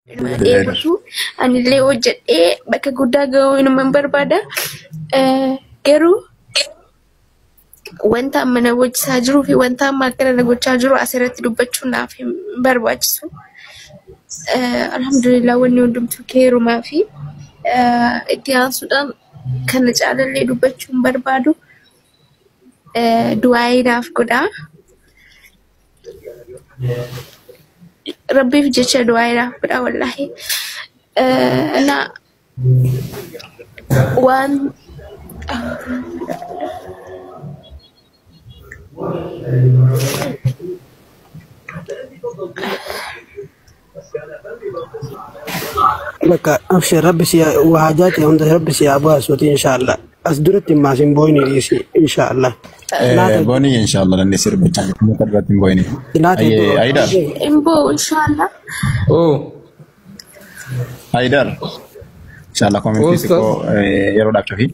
Dheebotu anillee hojjedhee bakka guddaa gahuu inuman barbaada. Garuu wanta amma na gochisaa jiruu fi wanta amma akkana na gochaa jiru asirratti dubbachuun naaf hin barbaachisu. Alhamdulillah, wanni hundumtuu keerumaa fi itti aansuudhaan kana caalallee dubbachuu hin barbaadu. Du'aayii naaf godhaa. Rabbiif jecha du'aayii naaf godhaa wallaahi. Na waan Bakka abshir, rabbi si waa hajaati hunda rabbi si haa baasuuti inshaallah. As duratti himaa sin booyini dhiisi inshaallah. Laata Booni inshallah dandeessee dubbachaa jirtu. Muka duratti hin boo'ini. Laata Ayyee Haidar. Hin bo'u inshaallah. Oh, Haidar. Inshallah komentii Ustaz. xiqqoo yeroodhaaf cufi.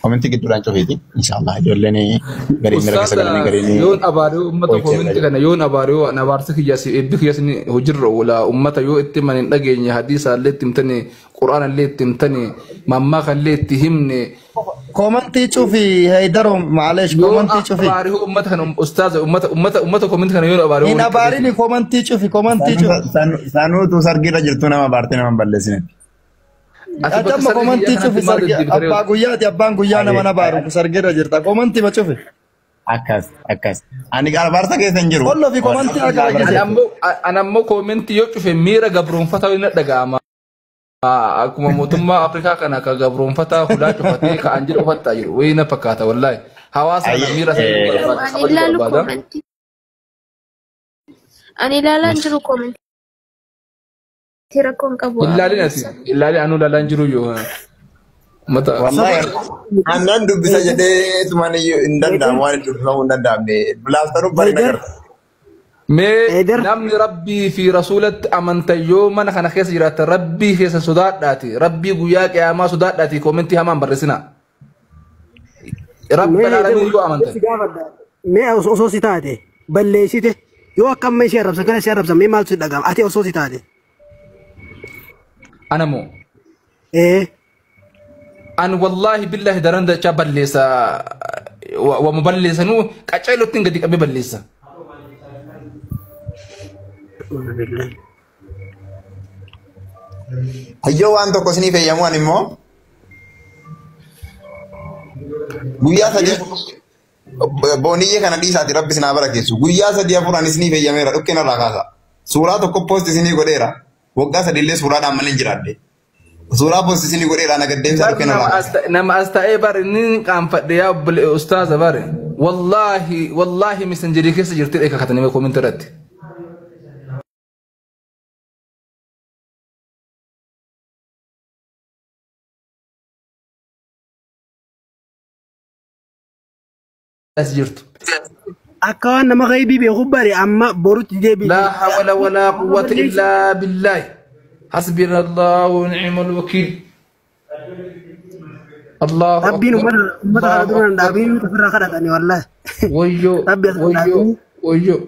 Komentii gidduudhaan cufiiti. Inshallah ijoolleen gariin mira keessa galanii Ustaaza, gariin yoon abaaree uummata boo'icha irra kominti jiru. kana yoon abaaree waan abaarsa kiyyaas eebbi kiyyaas ni hojiirra oola. Uummata yoo itti himan hin dhageenye, hadiisa illee itti himtani, quraana illee itti himtani, mammaaka illee itti himne. Komantii cufi Haydaro, maalesh Yoon komantii cufi. abaaree uummata kana, ustaaza, uummata kominti kana yoon abaaree Hin walitti abaarini, komantii cufi, komantii cufi. Sanuutu sargiirra jirtu nama abaartee nama hin balleessine. Ati Ati bakka amma sargi kiyyaa komantii kanatti cufi maal sargi deddeebitee? Abbaa guyyaati, abbaan guyyaa nama Ayyee nabaaru sargiirra jirta. Komantii ma cufi. Akkas akkas. Ani abaarsa keessa hin jiru. Qolloo fi komantii akka Ani argise. ammoo ani ammoo koomentii yoo cufe miira gabroonfataa na dhaga'ama. Akkuma mootummaa Afrikaa kana akka gabroonfataa hulaa cufatee ka'an jedhu ufattaa jiru. Wayii na fakkaata wallaahi. Hawaasa kana Ayyee miira sana Garuu barbaada. ani Kabajuu ilaalu barbaada. koomentii. Ani ilaalaa hin jiru koomentii, rakkoon qabu. Ilaalin ati. Ilaalin anuu ilaalaa hin jiru yoo. Mata. Wallahi aannan dubbisa jedhee tumaan iyyuu hin danda'amu, waan dubbifamuu hin danda'amne. Bilaaftanuu bari Haydar nagarta. Mee Haydar namni rabbii fi rasuulatti amantan yoo mana kana keessa jiraatan rabbii keessa sodaadhaati. Rabbii guyyaa qiyaamaa sodaadhaati, koomentii hamaan barreessinaa. Mee Rabba Haydar alaalamiin yoo amantan. si gaafadha. Mee osoo si taate balleessite, yoo akka amma ishee arrabsan kana ishee arrabsan, mee maaltu si dhaga'ama ati osoo si taate? Ana moo? Ee. An wallaahi billahi daran dachaa balleessa, wamu balleessanuu qaceelottiin gadi qabee balleessa. Hayyoo, waan tokko isinii fayyamuu, ani immoo guyyaa 3 booniyyee kana dhiisaati, rabbi isin haa barakeessu. Guyyaa 3 4 ani isinii fayyameera, dhukkeen irraa kaasa. Suuraa tokko post isinii godheera. Waggaa 3 illee suuraadhaan malee hin jiraadde. Suuraa post isinii godheera, na gaddeemsaa, Bar dhukkeen irraa nama as kaasa. nama as ta'ee bar inni qaanfadhe yaa obbole ustaaza, bare wallaahi wallaahi messenjerii keessa jirti dha kakatanii koomentii irratti. As jirtu. Akka waan nama gaybii beeku bari amma borutti deebiiti. لا حول ولا قوة إلا بالله، حسبنا الله ونعم الوكيل، الله Rabbiin أكبر. uummata kana الله dura hin أكبر. dhaabiin ofirraa kadhatani wallaahi. Wayyoo. Rabbi as Wayyoo. dhaabiin. Wayyoo,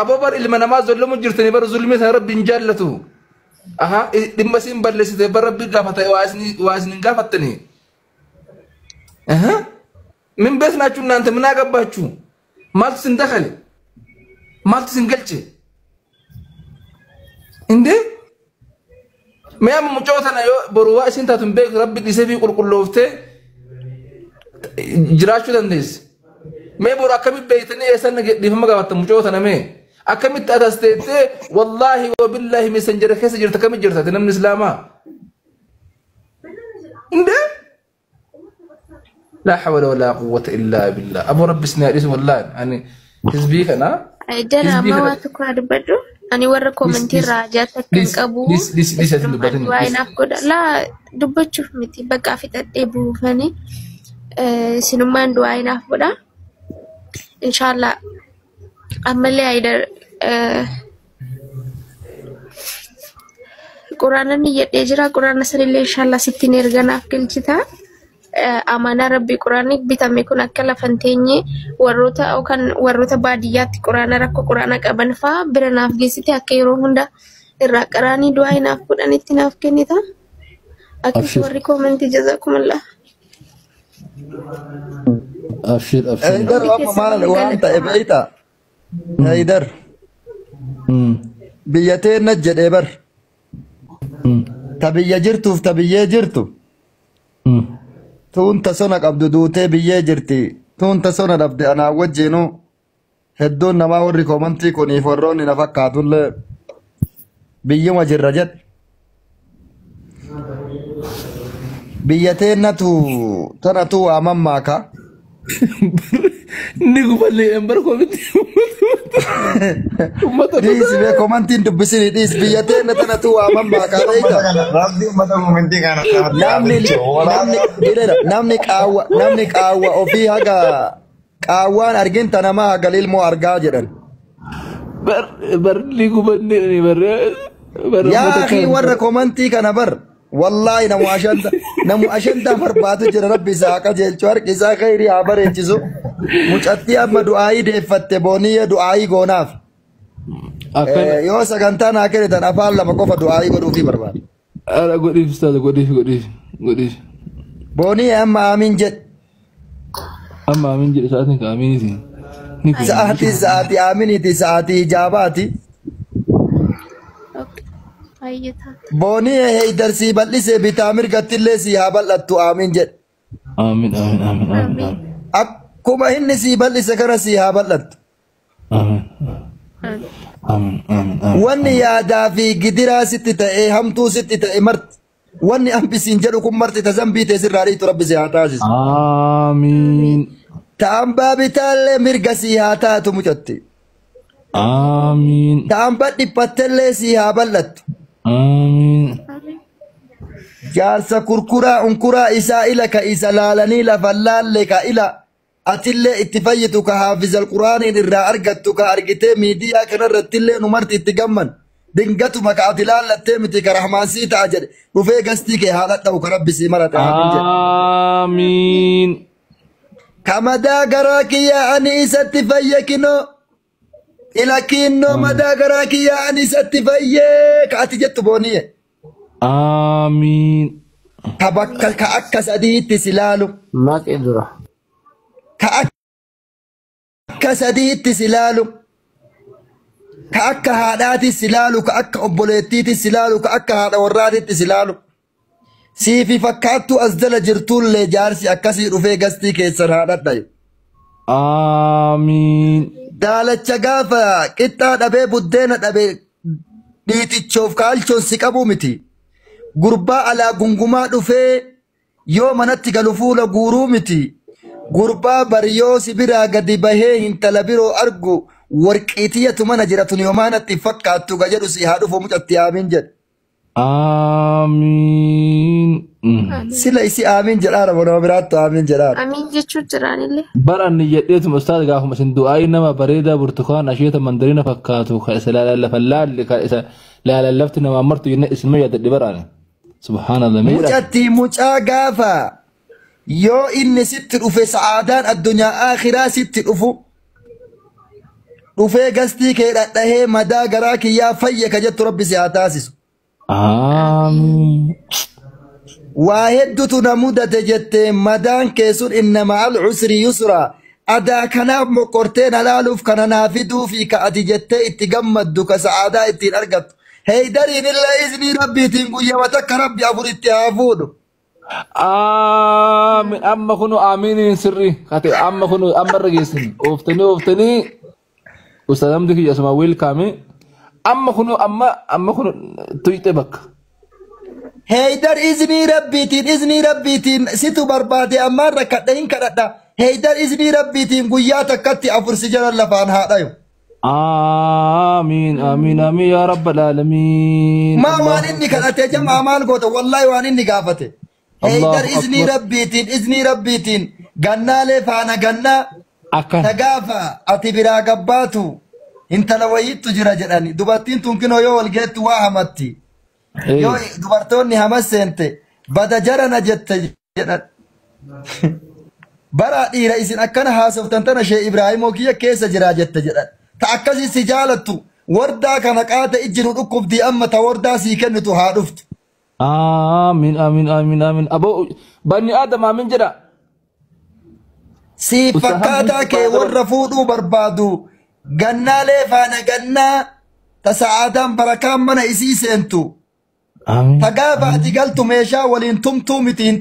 aboo, bar ilma namaa zullumu jirtanii, bar zulmii sana rabbi hin jaallatu. Aha, dhimma isin balleessite bar rabbi gaafata, waa isin hin gaafattanii. Aha, ምን ቤት ናችሁ እናንተ? ምን አገባችሁ? maaltu isin dakale? Maaltu isin galche እንዴ? Mee amma mucoo tana yoo boru waa isin taatu hin beeku, rabbi dhiisee fi qulqullooftee jiraachuu dandeessi. Mee boru akkamitti beektanii eessan dhiifama gaafattan mucoo tana? Mee akkamitti atas teettee wallaahi wabillaahi messenjera keessa jirta, akkamitti jirta ati namni islaamaa? እንዴ? لا حول ولا قوة إلا بالله. أبو ربي سناريس والله يعني hizbii kana Jara hizbii amma kana waa tokko haa dubbadhu. Ani warra koomentii irraa jaata kan Dhis qabu dhis dhis dhis ati isinummaan dubbatin waa'ee dhis naaf godha. Laa, dubbachuuf miti, bakka fixadhee buufanii isinummaan du'aa naaf godha. Inshaallah ammallee Haydar quraana niyyadhee jira. Quraana sanillee inshaallah sittiin erga naaf galchita. Amaanaa rabbii quraanni bitame kun akka lafa hin teenye, warroota yookaan warroota baadiyyaatti quraana rakkoo quraana qaban fa'aa bira naaf geessite akka yeroo hunda Irraa qaraanii du'aa naaf godhanitti naaf kennita. Akkas Abshir. warri koomentii jazakumullah. Abshir abshir. Haydar Hundi amma keessan maal waan ta'e galatoomaa. beeyta? Haydar biyya teenna jedhee bar. Ta biyya jirtuuf ta biyyee jirtu. Tuun ta sona qabdu duutee biyyee jirti. Tuun ta sona dhabde anaa wajjinuu hedduun namaa warri koomantii kuniif warroonni na fakkaatullee biyyuma jirra jedhe. Biyya teennatu tanatu waa mammaaka. Ni guballee bar koomitti. Uummata Dhiisi bee koomantiin dubbisinii dhiisi biyya teenna tanatu waa mammaaka beeyta. Rabbi uummata koomentii kana Namni namni dhiirera namni qaawwa namni qaawwa ofii haga qaawwaan arginta namaa haga ilmoo argaa jedhan. Bar bar ni gubannee bar bar Yaa uummata akhi kana. Warra koomantii kana bar wallaahi namu ashanta namu ashanta barbaadu jira. Rabbi isaa haa qajeelchu, harki isaa khayrii haa bareechisu. Mucattii amma du'aayii deeffatte booniyya du'aayii goonaaf. Akkana. Yoo sagantaa naa kennitan afaan lama qofa du'aayii godhuufii barbaada. Ara godhiif ustaaza, godhiif godhiif godhiif. Booniyya amma amiin jedhe. Amma amiin jedhe, sa'aatiin ka amiiniti. Ni gubanne. Sa'aatii sa'aatii aaminiiti, sa'aatii ijaabaati. Okay. Baay'ee taata. Booniyya heeydarsii bal'isee bitaa mirgattillee sii haa bal'attu, aamiin jedhe. Amiin amiin amiin amiin. Amiin. Akkuma inni sii bal'ise kana sii haa bal'attu. Amiin. Amiin. Amiin amiin amiin. Wanni yaadaa fi gidiraa sitti ta'e, hamtuu sitti ta'e marti. Wanni hambisiin jedhu kun marti ta zambii ta'e sirraa dhiitu rabbi si haa taasisu. Amiin. Ta hambaa bitaallee mirga sii haa taatu mucatti. Amiin. Ta hambaa dhiphattellee sii haa bal'attu. Amiin. Amiin. Jaarsa kurkuraa unkuraa isaa ila ka isa laalanii lafa laalle ka ila atillee itti fayyitu ka haafizal quraaniin irraa argattu ka argitee miidiyaa kanarrattillee nu marti itti gamman. Dingatuma ka ati laallattee miti ka rahmaan sii ta'a jedhe dhufee gastii kee haa dhadha'u ka rabbi sii marate, amiin jedhe. Amiin. Ka madaa garaa kiyyaa ani isatti fayye kinoo ila kinnoo madaa garaa kiyyaa ani isatti fayyee ka ati jettu booniyye. Amiin. Ka bakka ka akka sadiitti si laalu. Maqee dura. Ka akka sadiitti si laalu. Ka akka haadhaatti si laalu, ka akka obboleettiitti si laalu, ka akka haadha warraatitti si laalu. Siifi fakkaattuu as jala jirtullee jaarsi akkasii dhufee gastii keessan haa dhadhayu. Amiin. Daalacha gaafa qixxaa dhabee buddeena dhabee dhiitichoof kaalchoon si qabu miti. Gurbaa alaa gungumaa dhufee yoo manatti galu fuula guuruu miti. Gurbaa bari yoo si biraa gadi bahee hintala biroo argu warqiitiyatu mana jira tun yomaa natti hin fakkaattu ga jedhu si haa dhufu mucatti, aamiin jedhe. Amiin. Sila isi aamiin jedhaara moo nama biraattu aamiin jedhaara? Amiin jechuun jiraanillee. Bara ani jedheetuma ustaaz gaafuma isin du'aayi nama bareedaa burtukaan asheeta mandariina fakkaatu ka isa lafa laalle ka isa laalan lafti namaa martu jenne isinuma yaadadhe baraani. Subhaanallah meedha. Mucatti mucaa gaafa yoo inni sitti dhufe sa'aadaan addunyaa akhiraa sitti dhufu dhufee gastii kee dhadhahee madaa garaa kiyyaa fayye ka jettu rabbi si haa taasisu. Amiin. Waa hedduutu na mudate jettee madaan kee sun inna ma'al usri yusra adaa kanaaf mokortee na laaluuf kana naa fiduu fi ka ati jettee itti gammaddu ka sa'aadaa ittiin argattu. Heydariin illee iznii rabbiitiin guyyama takka rabbi afuritti haa fuudhu. Amiin. Amma kunu amiiniin sirri. Kate amma kunu amma irra geessin. Ooftanii ooftanii ustaaz Hamdi kiyya asuma welcome. Amma kunu amma amma kunu tuyxe bakka. Heydar iznii rabbiitiin situ barbaade ammaan rakkadhe hin kadhadha. Heydar iznii rabbiitiin guyyaa takkatti afur si jalan lafaan haa dhayu. Amiin amiin amiin yaa rabbal aalamiin. Maa waan inni kadhate jamaa maal goota? Wallaahi waan inni gaafate. Heydar Allahu iznii akbar. rabbiitiin iznii rabbiitiin gannaalee faana gannaa Akkan. ta gaafa ati biraa gabbaatu intala wayiittu jira jedhani dubartiin tun kinoo yoo wal geettu waa hamatti. Yoo dubartoonni hamas seente bada jarana jette jedhan. Bara dhiira isin akkana haasoftan tana shee Ibraahimoo kiyya keessa jira jette jedhan. Ta akkasii si jaalattu Wardaa kana qaata ijji nu dhukkubdii amma ta wardaa sii kennitu haa dhuftu. Amiin amiin amiin amiin. Aboo banni Aadam amiin jedha. Siif fakkaataa kee warra fuudhuu barbaadu gannaalee faana gannaa ta sa'aadaan barakaan mana isii seentu. Amiin. Ta gaafa ati galtu meeshaa waliin tumtuu miti hin